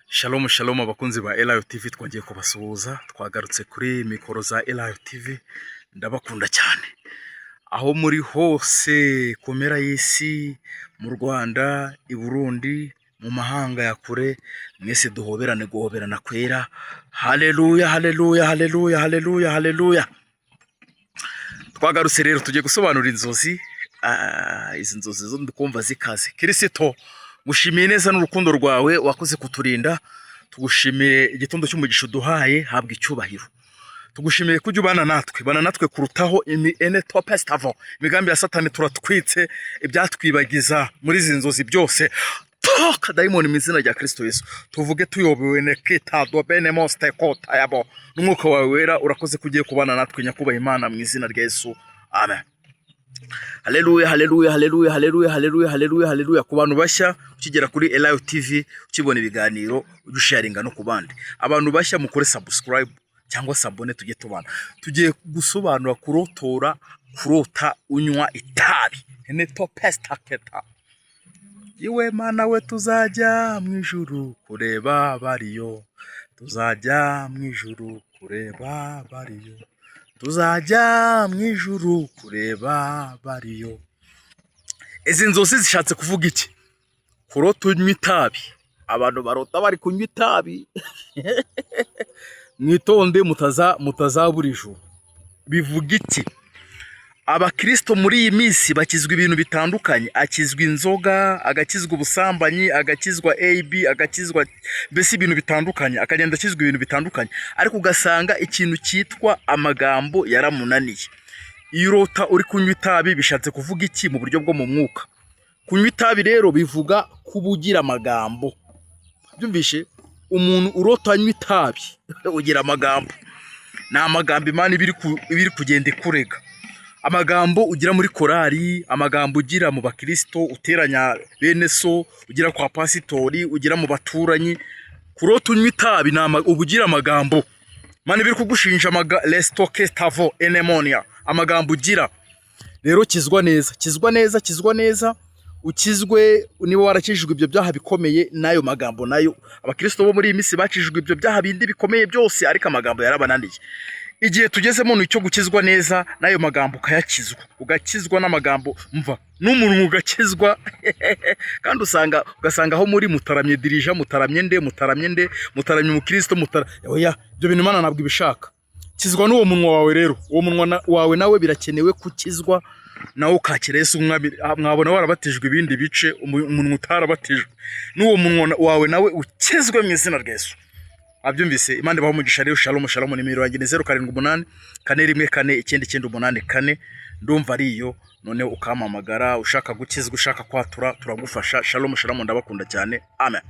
Shalom shalom, abakunzi ba Elayo TV, twongeye kubasuhuza, twagarutse kuri mikoro za Elayo TV. Ndabakunda cyane aho muri hose ku mpera y'isi, mu Rwanda, i Burundi, mu mahanga ya kure, mwese duhoberane guhoberana kwera. Haleluya, haleluya, haleluya, haleluya, haleluya! Twagarutse rero, tugiye gusobanura inzozi. Izi nzozi zo ndikumva zikaze. Kirisito, ngushimiye neza n'urukundo rwawe, wakoze kuturinda. Tugushimiye igitondo cy'umugisha uduhaye, habwa icyubahiro. Tugushimiye ko ujya ubana natwe, bana natwe kurutaho. Imi ene topestavo, imigambi ya Satani turatwitse, ibyatwibagiza muri izi nzozi byose, toka dayimoni mu izina rya Kristo Yesu. Tuvuge tuyobewe nekita dobene moste kota yabo n'umwuka wawe wera. Urakoze ko ugiye kubana natwe, nyakubaha Imana, mu izina rya Yesu, amen. Haleluya, haleluya, haleluya, haleluya, haleluya, haleluya, haleluya! Ku bantu bashya, ukigera kuri Elayo TV, ukibona ibiganiro, ujye usharinga no ku bandi. Abantu bashya mukore subscribe cyangwa s'abonner, tujye tubana. Tugiye gusobanura kurotora, kurota unywa itabi. Neto pesta keta iwe Mana we, tuzajya mu ijuru kureba bariyo, tuzajya mu ijuru kureba bariyo, tuzajya mu ijuru kureba bariyo. Izi nzozi zishatse kuvuga iki? Kurota unywa itabi. Abantu barota bari kunywa itabi, mwitonde mutazabura ijuru. Bivuga iki? Abakirisito muri iyi minsi bakizwa ibintu bitandukanye: akizwa inzoga, agakizwa ubusambanyi, agakizwa ab, agakizwa mbese ibintu bitandukanye, akagenda akizwa ibintu bitandukanye, ariko ugasanga ikintu cyitwa amagambo yaramunaniye. Iyo urota uri kunywa itabi, bishatse kuvuga iki mu buryo bwo mu mwuka? Kunywa itabi rero bivuga kuba ugira amagambo. Byumvishe? Umuntu urota anywa itabi, ugira amagambo. Ni amagambo Imana iba iri kugenda ikurega, amagambo ugira muri korali, amagambo ugira mu bakirisito, uteranya bene so, ugira kwa pasitori, ugira mu baturanyi. Kurota unywa itabi ni uba ugira amagambo. Imana iba iri kugushinja restoke tavo enemonia, amagambo ugira. Rero kizwa neza, kizwa neza, kizwa neza, ukizwe. Niba warakijijwe ibyo byaha bikomeye n'ayo magambo nayo, abakirisito bo muri iyi minsi bakijijwe ibyo byaha bindi bikomeye byose, ariko amagambo yarabananiye. Igihe tugezemo ni icyo gukizwa neza, n'ayo magambo ukayakizwa, ugakizwa n'amagambo, mva n'umunwa ugakizwa. Kandi ugasanga aho muri mutaramye dirija, mutaramye nde, mutaramye nde, mutaramye umukristo, mutara oya, ibyo bintu Imana ntabwo ibishaka. Kizwa n'uwo munwa wawe rero, uwo munwa wawe nawe birakenewe kukizwa, nawe ukakira Yesu umwami. Mwabona warabatijwe ibindi bice, umunwa utarabatijwe, n'uwo munwa wawe nawe ukizwe mu izina rya Yesu. Abyumvise, Imana ibahe umugisha rero. Shalom shalom! Nimero yanjye ni 0784149984. Ndumva ari iyo. Noneho ukampamagara ushaka gukizwa, ushaka kwatura, turagufasha. Shalom shalom, ndabakunda cyane, amen.